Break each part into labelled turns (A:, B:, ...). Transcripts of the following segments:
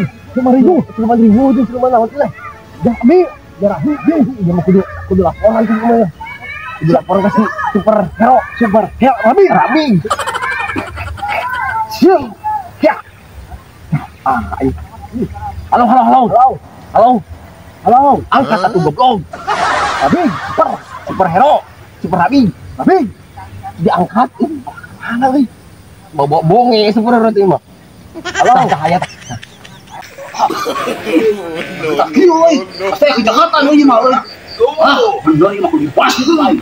A: Siluman ribu, siluman lawan lah. Jami, jarahi, dia mau kudu laporan ke rumahnya. Kudu laporan ke si super hero, Rabi. Sium, ya. Ah, ayo. Halo, halo. Angkat satu goblok. Rabi, super hero, super Rabi. Diangkat, mana euy? Bawa bonge super hero itu mah. Halo, cahaya.
B: Tak kieu euy. Pasti kejahatan euy mah euy. Ah, bener ieu mah kudu dibahas itu euy.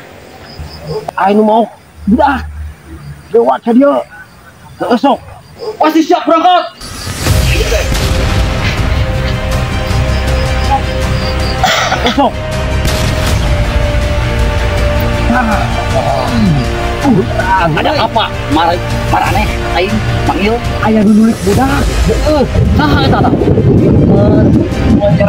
A: Aing nu mau budak. Lewat ka dieu. Heueuh sok.
B: Pasti siap berangkat.
A: Sok.
B: Ada apa? Marah marane aing panggil
A: aya nu nulik budak.
B: Heeh. Saha eta tah?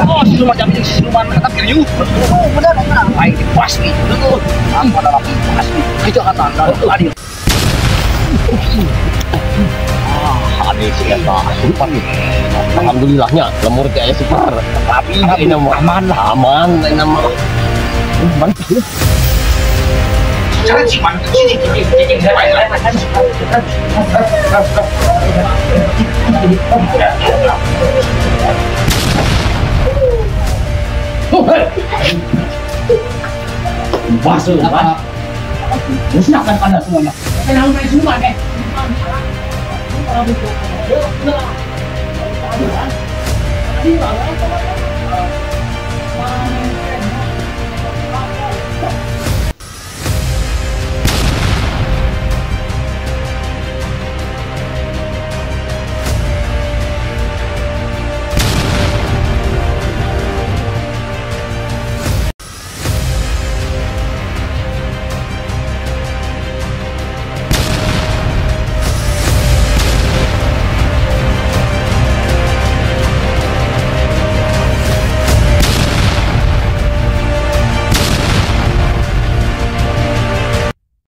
B: Oh, siluman jam jeung siluman eta kiriu.
A: Oh, bener eta.
B: Aing dibasmi. Heeh. Aku adalah dibasmi. Kejahatan dan adil.
A: Ah, ade si eta super. Alhamdulillahnya lemur teh aya super. Tapi ayeuna mah aman lah, aman ayeuna mah. Balik geus.
B: Basuh, musnahkan anda semuanya.